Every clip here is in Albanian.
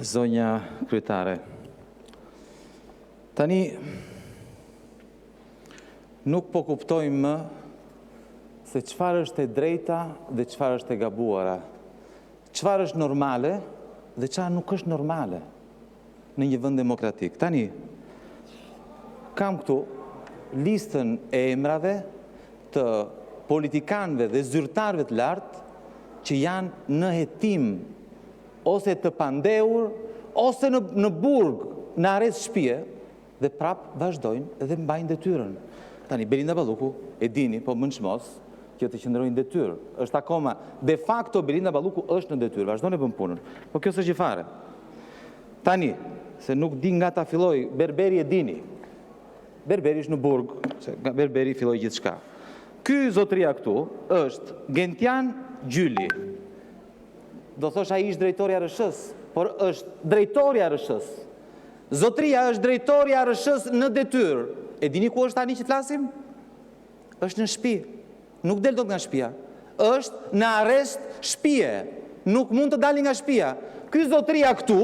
zonja Kryetare! Tani, nuk po kuptojmë më se çfarë është e drejta dhe çfarë është e gabuara, çfarë është normale dhe çfarë nuk është normale në një vend demokratik. Tani, kam këtu listën e emrave të politikanëve dhe zyrtarëve të lartë që janë në hetim ose të pandehur ose në burg, në arrest shtëpie dhe prapë vazhdojnë dhe mbajnë detyrën. Tani, Belinda Balluku, e dini, po bën çmos që të qëndrojë në detyrë. Është akoma, de facto Belinda Balluku është në detyrë, vazhdon e bën punën. Por kjo s'është gjë fare. Tani, se nuk di nga ta filloj, Berberi e dini. Berberi është në burg, se nga Berberi filloi gjithçka. Ky zotëria këtu është Gentian Gjyli. Do thosha ish drejtori i ARRSH-së, por është drejtori i ARRSH-së. Zotëria është drejtori i ARRSH-së në detyrë. E dini ku është tani që flasim? Është në shtëpi. Nuk del dot nga shtëpia. Është në arrest shtëpie. Nuk mund të dalë nga shtëpia. Ky zotëria këtu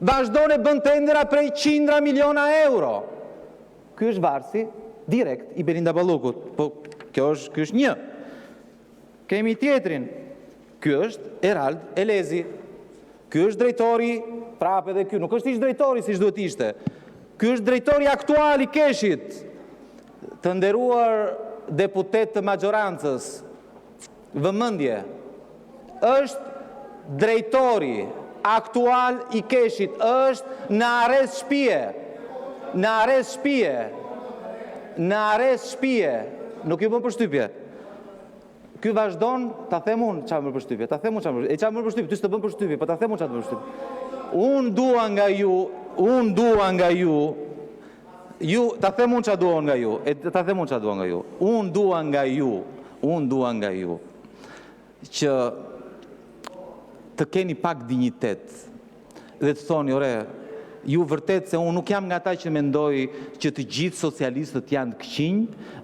vazhdon e bën tendera prej qindra miliona euro. Ky është vartësi direkt i Belinda Ballukut. Po kjo është ky është një. Kemi tjetrin. Ky është Erald Elezi. Ky është drejtori, prapë edhe ky, nuk është ish drejtori siç duhet të ishte. Ky është drejtori aktual i KESH-it. Të nderuar deputetë të maxhorancës, vëmendje, është drejtori aktual i KESH-it, është në arrest shtëpie, në arrest shtëpie, në arrest shtëpie. Nuk ju bën përshtypje? Ky vazhdon, ta them unë çfarë më bën përshtypje, ta them unë çfarë më bën. E çfarë më bën përshtypje? Ty s'të bën përshtypje, po ta them unë çfarë të bën përshtypje. Unë dua nga ju, unë dua nga ju, ju ta them unë çfarë dua nga ju, e ta them unë çfarë dua nga ju. Unë dua nga ju, unë dua nga ju që të keni pak dinjitet dhe të thoni, ore, ju vërtet se unë nuk jam nga ata që mendoj që të gjithë socialistët janë të këqinj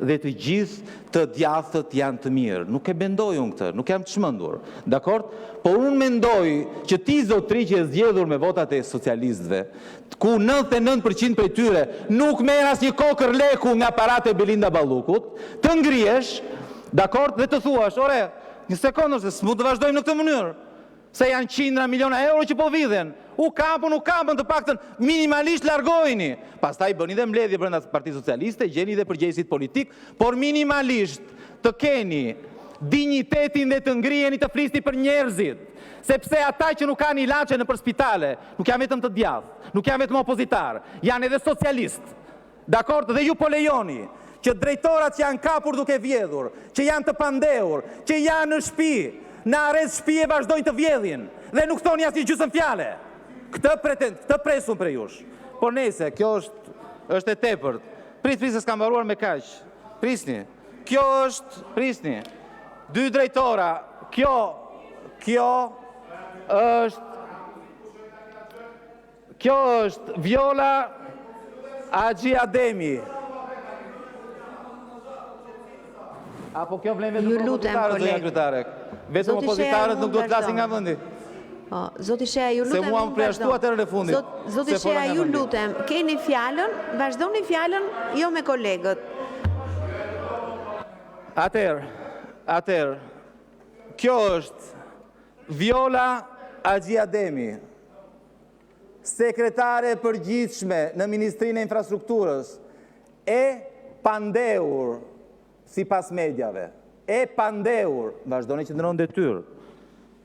dhe të gjithë të djathtët janë të mirë. Nuk e mendoj unë këtë, nuk jam çmendur. Dakord? Por unë mendoj që ti zotëri që je zgjedhur me votat e socialistëve, ku 99% prej tyre nuk merr asnjë kokërr leku nga paratë e Belinda Ballukut, të ngrihesh, dakord, dhe të thuash, ore, një sekondë, se s'mund të vazhdojmë në këtë mënyrë. Se janë qindra miliona euro që po vidhen. U kapën, u kapën, të paktën minimalisht largojini. Pastaj bëni dhe mbledhje brenda Partisë Socialiste, gjeni dhe përgjegjësit politikë, por minimalisht të keni dinjitetin dhe të ngriheni të flisni për njerëzit, sepse ata që nuk kanë ilaçe nëpër spitale, nuk janë vetëm të djathtë, nuk janë vetëm opozitarë, janë edhe socialistë. Dakord? Dhe ju po lejoni që drejtorët që janë kapur duke vjedhur, që janë të pandehur, që janë në shtëpi, në arrest shtëpie vazhdojnë të vjedhin dhe nuk thoni asnjë gjysmë fjale. Këtë pretend, këtë pres unë prej jush. Por nejse, kjo është është e tepërt. Prit, prit se s'kam mbaruar me kaq. Prisni. Kjo është, prisni. Dy drejtora, kjo kjo është kjo është Viola Haxhiademi. Apo kjo vlen vetëm për opozitarët, zonja kryetare? Vetëm opozitarët nuk duhet të flasin nga vendi. Po, zoti Shehaj, ju lutem. Se mua më përjashtuat herën e fundit. Zoti Shehaj, ju lutem, keni fjalën, vazhdoni fjalën, jo me kolegët. Atëherë, atëherë, kjo është Viola Haxhiademi, sekretare e përgjithshme në Ministrinë e Infrastrukturës, e pandehur sipas mediave, e pandehur, vazhdon e qëndron në detyrë.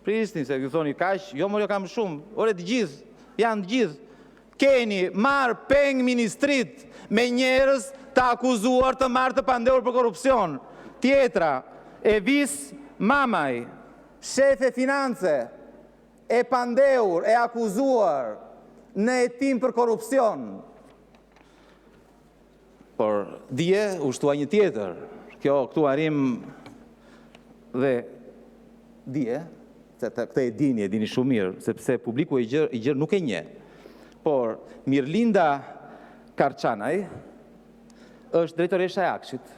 Prisni, se ju thoni kaq, jo more jo kam shumë, ore të gjithë, janë të gjithë. Keni marrë peng ministritë me njerëz të akuzuar të marrë të pandehur për korrupsion. Tjetra, Evis Mamaj, shefe finance, e pandehur, e akuzuar në hetim për korrupsion. Por dje u shtua një tjetër. Kjo këtu arrijmë dhe dje, se këtë e dini, e dini shumë mirë, sepse publiku i gjerë, i gjerë nuk e njeh. Por Mirlinda Karçanaj është drejtoresha e AKSHI-t.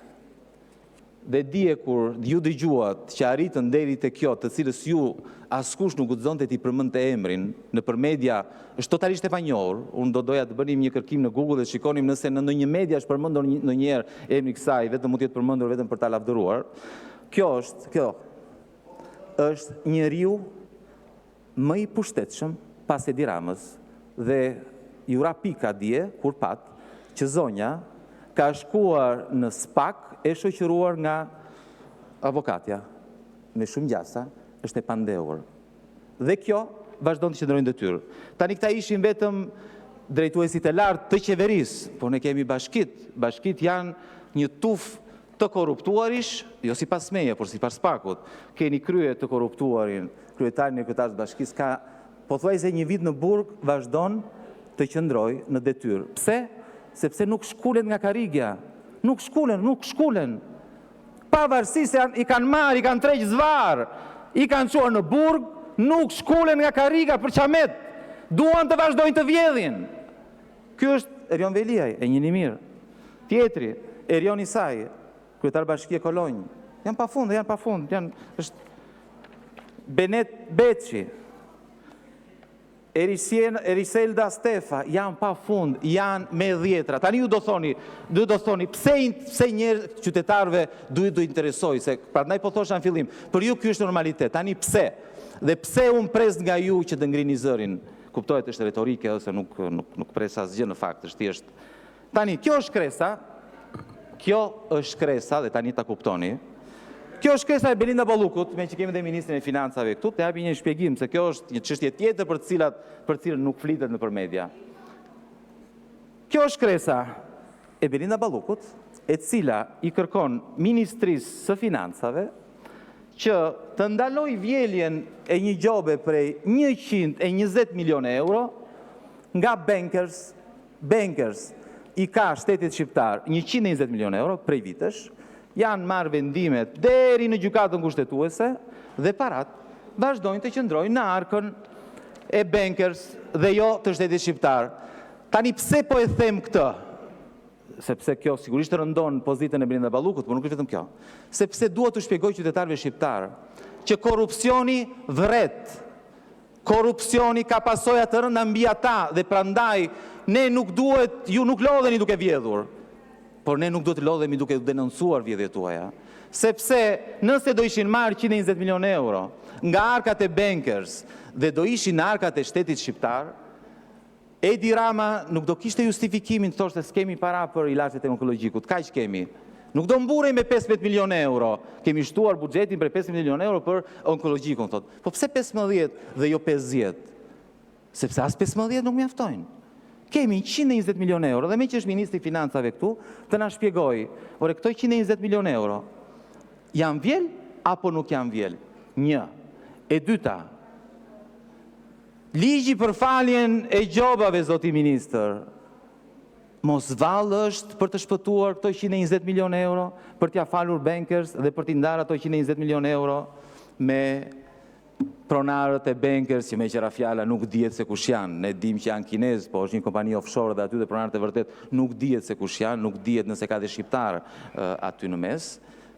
Dhe dje kur ju dëgjuat që arritën deri te kjo, të cilës ju askush nuk guxonte t'i përmendte emrin nëpër media, është totalisht e panjohur. Unë do doja të bënim një kërkim në Google dhe të shikonim nëse në ndonjë media është përmendur ndonjëherë emri i kësaj, vetëm mund të jetë përmendur vetëm për ta lavdëruar. Kjo është, kjo është njeriu më i pushtetshëm pas Edi Ramës dhe ju ra pika dje kur patë që zonja ka shkuar në SPAK e shoqëruar nga avokatja. Me shumë gjasa është e pandehur. Dhe kjo vazhdon të qëndrojë në detyrë. Tani këta ishin vetëm drejtuesit e lartë të qeverisë, por ne kemi bashkitë. Bashkitë janë një tufë të korruptuarish, jo sipas meje, por sipas SPAK-ut. Keni krye të korruptuarin, kryetarin e kryetares së bashkisë, ka pothuajse një vit në burg, vazhdon të qëndrojë në detyrë. Pse? Sepse nuk shkulet nga karrigia. Nuk shkulen, nuk shkulen. Pavarësisht se i kanë marrë, i kanë tërhequr zvarrë, i kanë çuar në burg, nuk shkulen nga karrigia për qamet. Duan të vazhdojnë të vjedhin. Ky është Erion Veliaj, e njihni mirë. Tjetri, Erion Isai, kryetar bashkie Kolonjë. Janë pa fund, janë pa fund, janë është Benet Beci, Eriselda Stefa, janë pa fund, janë me dhjetra. Tani ju do thoni, ju do thoni, pse, pse njerëz qytetarëve duhet t'u interesojë, se prandaj po thosha në fillim, për ju ky është normalitet. Tani pse? Dhe pse unë pres nga ju që të ngrini zërin? Kuptohet është retorike, ose nuk, nuk, nuk pres asgjë në fakt, është thjesht. Tani, kjo është shkresa, kjo është shkresa, dhe tani ta kuptoni, Kjo është shkresa e Belinda Ballukut, meqë kemi dhe Ministrin e Financave këtu, të japi një shpjegim, se kjo është një çështje tjetër për të cilat për të cilën nuk flitet nëpër media. Kjo është shkresa e Belinda Ballukut, e cila i kërkon Ministrisë së Financave që të ndalojë vjeljen e një gjobe prej 120 milionë euro nga Bankers. Bankers i ka shtetit shqiptar 120 milionë euro prej vitesh, janë marrë vendimet deri në gjykatën kushtetuese dhe paratë vazhdojnë të qëndrojnë në arkën e Bankers dhe jo të shtetit shqiptar. Tani pse po e them këtë? Sepse kjo sigurisht rëndon pozitën e Belinda Ballukut, por nuk është vetëm kjo. Sepse dua t'u shpjegoj qytetarëve shqiptarë që korrupsioni vret. Korrupsioni ka pasoja të rënda mbi ata dhe prandaj ne nuk duhet, ju nuk lodheni duke vjedhur, por ne nuk duhet të lodhemi duke denoncuar vjedhjet tuaja. Sepse nëse do ishin marrë 120 milionë euro nga arkat e Bankers dhe do ishin në arkat e shtetit shqiptar, Edi Rama nuk do kishte justifikimin të thoshte s'kemi para për ilaçet e onkologjikut, kaq kemi. Nuk do mburrej me 15 milionë euro. Kemi shtuar buxhetin për 15 milionë euro për onkologjikun, thotë. Po pse 15 dhe jo 50? Sepse as 15 nuk mjaftojnë. Kemi 120 milionë euro dhe meqë është ministri i Financave këtu, të na shpjegojë, ore këto 120 milionë euro janë vjel apo nuk janë vjel? Një. E dyta, ligji për faljen e gjobave, zoti ministër, mos vallë është për të shpëtuar këto 120 milionë euro, për t'ia falur Bankers dhe për t'i ndarë ato 120 milionë euro me pronarët e Bankers, që meqë ra fjala nuk dihet se kush janë, ne dimë që janë kinezë, po është një kompani offshore dhe aty dhe pronarët e vërtetë nuk dihet se kush janë, nuk dihet nëse ka dhe shqiptarë aty në mes.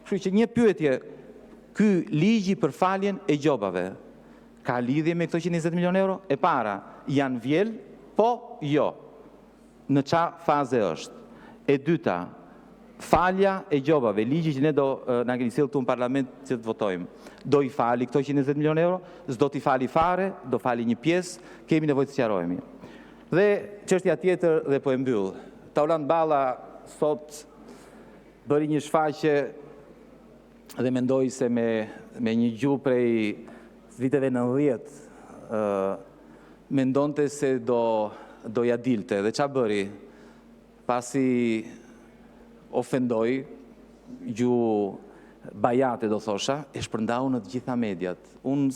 Kështu që një pyetje, ky ligji për faljen e gjobave ka lidhje me këto 120 milionë euro? E para, janë vjel? Po, jo. Në ça faze është? E dyta, falja e gjobave, ligji që ne do na keni sjellë këtu në parlament që të votojmë, do i fali këto 120 milionë euro? S'do t'i fali fare, do fali një pjesë, kemi nevojë të sqarohemi. Dhe çështja tjetër dhe po e mbyll. Taulant Balla sot bëri një shfaqje dhe mendoi se me me një gjuhë prej viteve 90 ë mendonte se do do ia dilte dhe ça bëri? Pasi ofendoi gjuhë bajate do thosha, e shpërndau në të gjitha mediat. Unë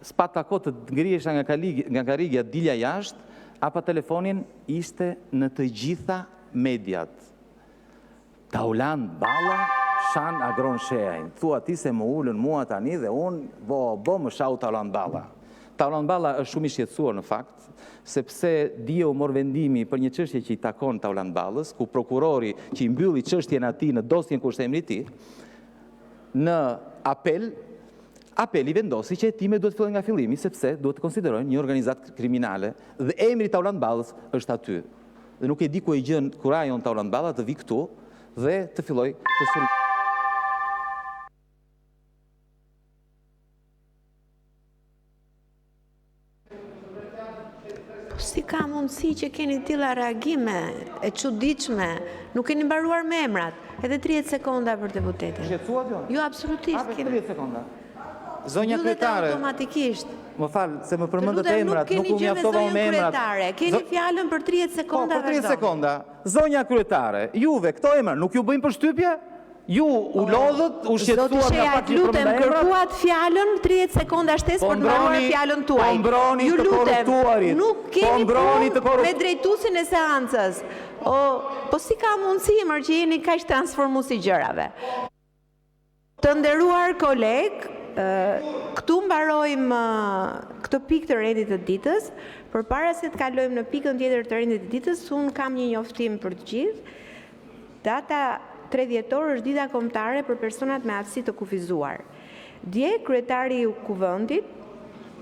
s'pata kohë të ngrihesha nga karrigia, nga karrigia, dilja jashtë, hapa telefonin, ishte në të gjitha mediat. Taulant Balla shan Agron Shehajn. Thua ti se më ulën mua tani dhe unë, bo, bo, më shau Taulant Balla. Taulant Balla është shumë i shqetësuar në fakt, sepse dje u mor vendimi për një çështje që i takon Taulant Ballës, ku prokurori që i mbylli çështjen atij në dosjen ku është emri i tij, në apel, apeli vendosi që hetimet duhet të fillojnë nga fillimi, sepse duhet të konsiderojnë një organizatë kriminale dhe emri i Taulant Ballës është aty. Dhe nuk e di ku e gjen kurajon Taulant Balla të vijë këtu dhe të fillojë të sulmojë. Po si ka mundësi që keni të tilla reagime? E çuditshme. Nuk keni mbaruar me emrat. Edhe 30 sekonda për deputetin. Shqetësuat jo? Jo, absolutisht. A, 30 sekonda. Zonja kryetare. Automatikisht. Më fal, se më përmendët emrat, nuk u mjaftova me emrat. Kryetare, keni fjalën për 30 sekonda. Po, për 30 sekonda. Zonja kryetare, juve këto emra nuk ju bëjnë përshtypje? Ju u lodhët, u shqetësuat nga fakti që lutem, përmenda emrat? Kërkuat fjalën 30 sekonda shtesë po për të mbaruar fjalën tuaj. Po mbroni të korruptuarit. Nuk po keni mbroni të punë me drejtuesin e seancës. O, po si ka mundësi mër që jeni kaq transformues i gjërave? Të nderuar kolegë, këtu mbarojmë këtë pikë të rendit të ditës. Përpara se të kalojmë në pikën tjetër të rendit të ditës, unë kam një njoftim për të gjithë. Data 3 dhjetor është dita kombëtare për personat me aftësi të kufizuar. Dje kryetari i Kuvendit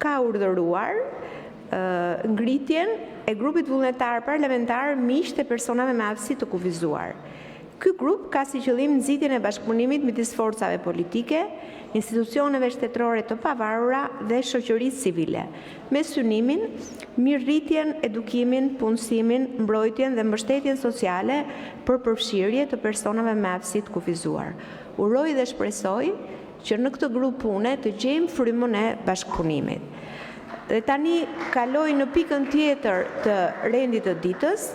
ka urdhëruar ngritjen e grupit vullnetar parlamentar Miqtë e personave me aftësi të kufizuar. Ky grup ka si qëllim nxitjen e bashkëpunimit midis forcave politike, institucioneve shtetërore të pavarura dhe shoqërisë civile, me synimin mirërritjen, edukimin, punësimin, mbrojtjen dhe mbështetjen sociale për përfshirje të personave me aftësi të kufizuar. Uroj dhe shpresoj që në këtë grup pune të gjejmë frymën e bashkëpunimit. Dhe tani kaloj në pikën tjetër të rendit të ditës.